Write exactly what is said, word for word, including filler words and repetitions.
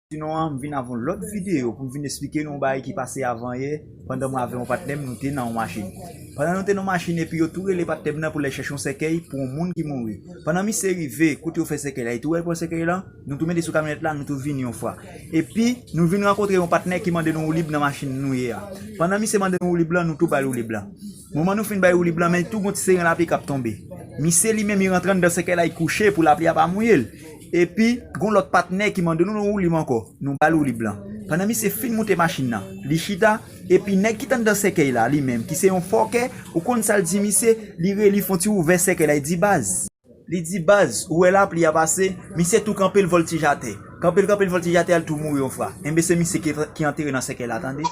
Sinon an, m vin avè yon lòt videyo pou m vin esplike nou yon bagay ki pase avan yè, pandan mwen avè yon patnè m, nou te nan yon machin. Pandan nou te nan yon machin, epi yo tou rele patnè m nan pou l al chèche yon sèkèy pou yon moun ki mouri. Pandan misye rive, kote yo fè sèkèy la, li tou al pran sèkèy la, nou tou mete sou kamyonèt la, nou tou vini yon fwa. Epi, nou vin rankontre yon patnè ki mande nou woulib nan machin nou ye a. Pandan misye mande nou woulib lan, nou tou ba l woulib lan. Moman nou fin ba l woulib lan, men tou gon ti seren lapli k ap tonbe. Misye li menm, li rantre anndan sèkèy la, li kouche pou lapli a pa mouye l. Epi, gon lòt patnè ki mande nou yon woulib ankò. Nou ba l woulib lan. Pandan misye fin moute machin nan, li chita, epi nèg ki t anndan sèkèy la, li menm, ki se yon fòkè, ou konn sa l di misye, li rele, li fè yon ti ouvè sèkèy la, li di, baz. Li di, baz, ou wè lapli a pase, misye tou kanpe l vòltije atè. Kanpe l, kanpe l vòltije atè, l tou mouri yon fwa. Enben, se misye ki, ki antere nan sèkèy la, tande.